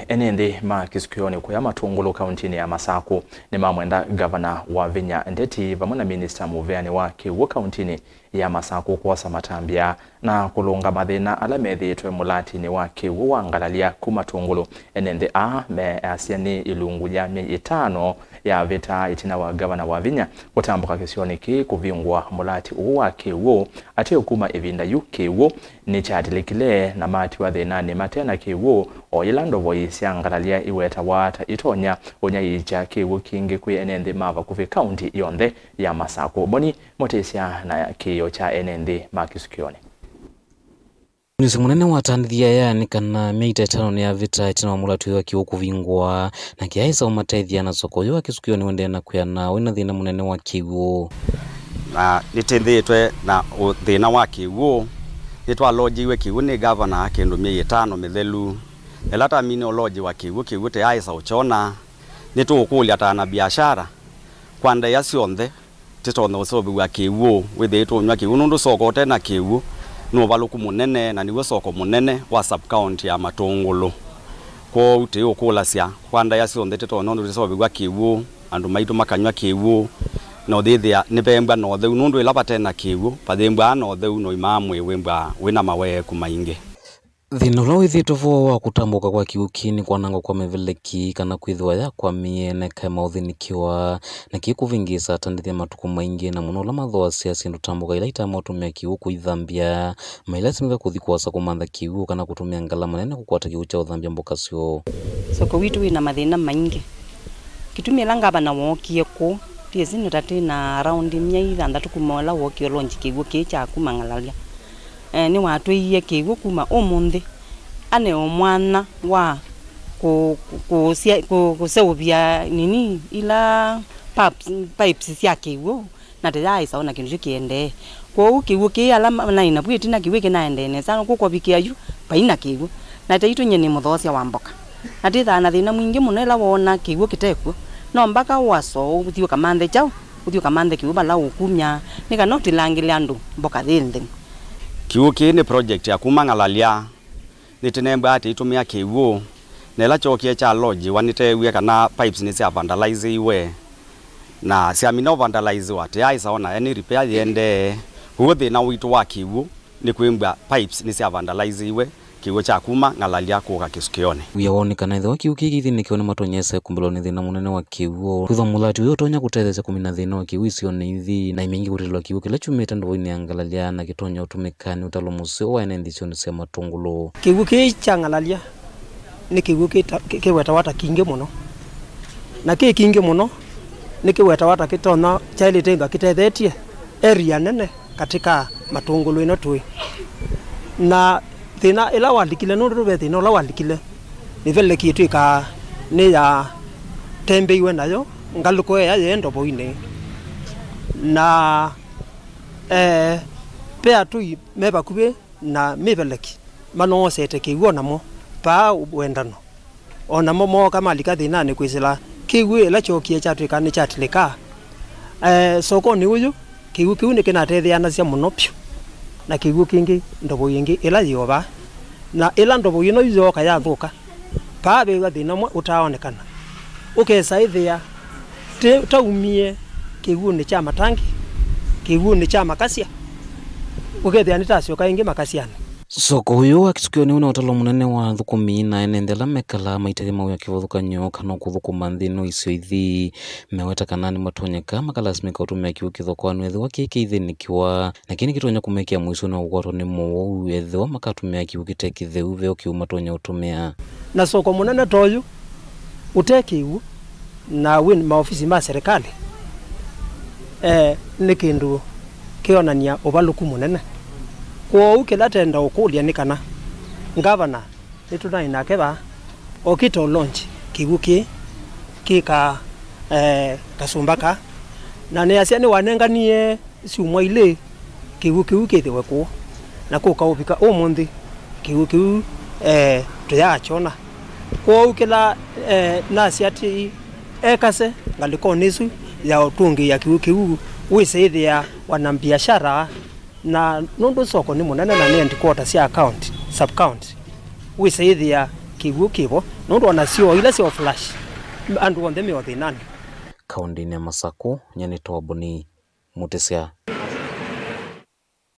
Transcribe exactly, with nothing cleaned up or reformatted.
Ene nthĩ ma kĩsukĩonĩ kũya Matũngũlũ kauntinĩ ya Masakũ nĩmamwenda ngavana Wavinya Ndeti vamwe na minista mũveanĩ wa kĩw'ũ kauntinĩ ya Masakũ kwosa matambya na kũlũnga mathĩna ala methĩĩtwe mũlatinĩ wa kĩw'ũ wa Ngalalya ku Matũngũlũ. Ene nthĩ aa measya nĩ ilungu ya myei ĩtano yavĩta ĩtina wa ngavana Wavinya kũtambũka kĩsionĩ kĩĩ kũvingũa mũlati ũũ wa kĩw'ũ. Ateo kuma ĩvinda yu kĩw'ũ nĩkyatĩlĩkile na matiwa thĩnanĩ mate na kĩw'ũ, o yĩla ndovoi sya Ngalalya iwetawa ta itonya ũnyaĩĩkya kĩw'ũ kingĩ kwĩ ene nthĩ ma vakuvĩ kaunti yonthe ya Masakũ. Boni Mũtĩsya na kĩĩo kya ene nthĩ ma kĩsukĩonĩ. Mũnisi mũnene watandĩthya aya nĩ kana myei ta ĩtano nĩyavĩta ĩtina wa mũlati ũyũ wa kĩw'ũ kũvingũa, na kĩaĩsa ũmatethya na soko ũyũ wa kĩsukĩonĩ ũendee na kwĩana wĩna thĩna mũnene wa kĩw'ũ. Na nĩtĩthĩĩtwe na ũ-, thĩna wa kĩw'ũ. Nĩtwalonjiwe kĩw'ũ nĩ ngavana kĩndũ myei ĩtano mĩthelu. Ĩla twamine ũlonjiwa kĩw'ũ, kĩw'ũ tĩyaaĩsa ũkyona. Nĩtũũkũlya ta ana biashara kwa ndaĩa syonthe tĩtonya ũseũvĩw'a kĩw'ũ, wĩthĩe tũũnyw'a kĩw'ũ, nũndũ soko ũte na kĩw'ũ nĩ ũvalũku mũnene, na nĩw'o soko mũnene wa sub-county ya Matũngũlũ. Kwoou tĩũkũlasya kwa ndaĩa syonthe tĩtonya ũndũ tũseũvĩw'a kĩw'ũ, andũ maitũ makanyw'a kĩw'ũ, na ũyĩthĩa nĩvembwa na ũtheu, nũndũ ĩla vate na kĩw'ũ vayĩmbwaa na ũtheu, na ũima wa mwĩĩ wĩmbwaa wĩna maweeku maingĩ. Thĩna ũla wĩthĩĩtwe vo wa kũtambũka kwa kĩw'ũ kĩĩ nĩ kwanangwa kwa mĩveleki kana kwĩthĩwa yakwamĩe na ĩkaema ũthĩnĩkĩwa, na kĩĩ kũvĩngĩĩsa atandĩthya matukũ maingĩ, na mũno ũla mathooasya syĩndũ tambũka ila itamotũmĩa kĩw'ũ kũithambya, mailasimĩka kũthi kũasa kũmantha kĩw'ũ kana kũtũmĩa ngalama nene kũkwata kĩw'ũ kya ũthambya mboka syoo. Soko witũ wĩna mathĩna maingĩ. Kĩtumi ĩla ngavana wookie kũũ, twĩsĩ nĩ ta twĩ na around myei thanthatũ kuma ũla wookie ũlonji kĩw'ũ kĩĩ kya kuma Ng'alalya. Eh, nĩwatwĩie kĩw'ũ kuma ũmũnthĩ aneo mwanya wa kũ-, kũ-, kũsya-, kũ-, kũseũvya nini ila pipes, pipes sya kĩw'ũ, na tĩyaaĩsa ona kĩndũ kyu kĩendee. Kwoou kĩw'ũ kĩĩ ala ma-, naĩ navu ĩtina kĩw'ũ kĩnaendee nesa, kũkovikĩa yu vai na kĩw'ũ. Na taitũ nyie nĩ mũthoosya wa mboka, na twĩthaa na thĩna mwingĩ mũno ĩla woona kĩw'ũ kĩtekw'o. No mbaka ũasoo ũthi ũkamanthe kyaũ? Ũthi ũkamanthe kĩw'ũ vala ũkumya, nĩ kana ũtilangĩle andũ mboka yĩ ntheu. Kĩw'ũ kĩĩ nĩ project ya kuma Ng'alalya. Nĩtĩnembwaa tĩitũmĩa kĩw'ũ, na ĩla kyookie kyalonjiwa nĩteewie kana pipes nĩsya vandaliziwe, na syamina vandaliziwa tĩyaaĩsa ona any repair yĩendee. Kwoou thĩna witũ wa kĩw'ũ nĩ kwĩmbwa pipes nĩsya vandaliziwe, kĩw'ũ kya kuma Ng'alalya kũka kĩsukĩonĩ. Wia woo nĩ kana ethĩwa kĩw'ũ kĩĩ kĩithĩnĩkĩwa nĩmatonyese kũmbĩlwa nĩ thĩna mũnene wa kĩw'ũ. Kwĩthwa mũlati ũyũ ũtonya kũtetheesya kũmina thĩna wa kĩw'ũ isionĩ ithi, na imingĩ kũtilĩlwa kĩw'ũ kĩla kyumĩte ndovoinĩ ya Ngalalya na kĩtonya ũtũmĩka nĩ ũtalo mũseo wa ene nthĩ isionĩ sya Matũngũlũ. Kĩw'ũ kĩĩ kya Ngalalya nĩ kĩw'ũ kĩta-, kĩ-, kĩwetawa ta kingĩ mũno, na kĩ kingĩ mũno nĩkĩwetawa ta kĩtonya kyaĩlĩte ĩmba kĩtethetye area nene katika Matũngũlũ ĩno tũĩ. Na thĩna ĩla walikile, nũndũ ve thĩna ũla walikile, mĩveleki ĩtw'ĩkaa nĩyatembeiwe nayo ngalũko ĩya yĩ ndovoinĩ. Na, eh, ve atũi me vakuvĩ na mĩveleki manoosete kĩw'ũ o namo vaa wendano. O namo mooka malika thĩnanĩ kwĩsĩla kĩw'ũ ĩla kyookie kyatw'ĩka nĩkyatilĩka. Eh, sokonĩ ũyũ, kĩw'ũ kĩu nĩkĩnatetheanasya mũno vyũ na kĩw'ũ kĩngĩ, ndovo ĩngĩ ĩla yĩ o vaa. Na ĩla ndovo ĩno yooka yathũka, vaa veew'a thĩna ũmwe ũtaaonekana. Ũkesa ĩthĩa tĩ-, taumie kĩw'ũnĩ kya matangi, kĩw'ũnĩ kya makasya, ũkethĩa nĩtasyoka ĩngĩ makasyanĩ. Soko ũyũ wa kĩsukĩonĩ wĩna ũtalo mũnene wa athũkũmi na ene nthĩ ala mekalaa maitethya mawĩa kĩvathũkany'o kana kũthũkũma nthĩ ĩno isio ithi. Meweta kana nĩmatonyeka makalasimĩka ũtũmĩa kĩw'ũ kĩthokoanu ethĩwa kĩĩ kĩithĩnĩkĩwa, na kĩĩ nĩkĩtonya kũmekĩa mũisũnĩ wa kũkwatwa nĩ mũwau ethĩwa makatũmĩa kĩw'ũ kĩte kĩtheu ve o kĩw'ũ matonya ũtũmĩa. Na soko mũnene ta ũyũ ũte kĩw'ũ na wĩ maofisi ma serikali, eh, nĩ kĩndũ kĩonany'a ũvalũku mũnene. Kwoou kĩla tenda ũkũlya nĩ kana ngavana nĩtũnaĩ nake vaa, okĩte ũ launch kĩw'ũ kĩĩ kĩ ka, eh, kasũmba kaa, na nĩasya nĩwanenganie syumwa ilĩ kĩw'ũ kĩu kĩthĩwe kũũ, na kũka ũvika ũmũnthĩ kĩw'ũ kĩu, eh, tũyaakyona. Kwoou kĩla, eh, nasya atĩ ekase ngalĩkonĩ ĩsu ya ũtũngĩĩa kĩw'ũ kĩu, wĩsĩ ĩthĩa wana mbiashara, na nũndũ soko nĩ mũnene na nĩ headquarter sya county, sub county, wĩsĩ ĩthĩa Kĩw'ũ kĩvo, nũndũ ona syoo ila syo flash, andũ onthe me o thĩnanĩ. Kaũndĩnĩ ya Masakũ, nyie nĩ Toboni Mũtĩsya.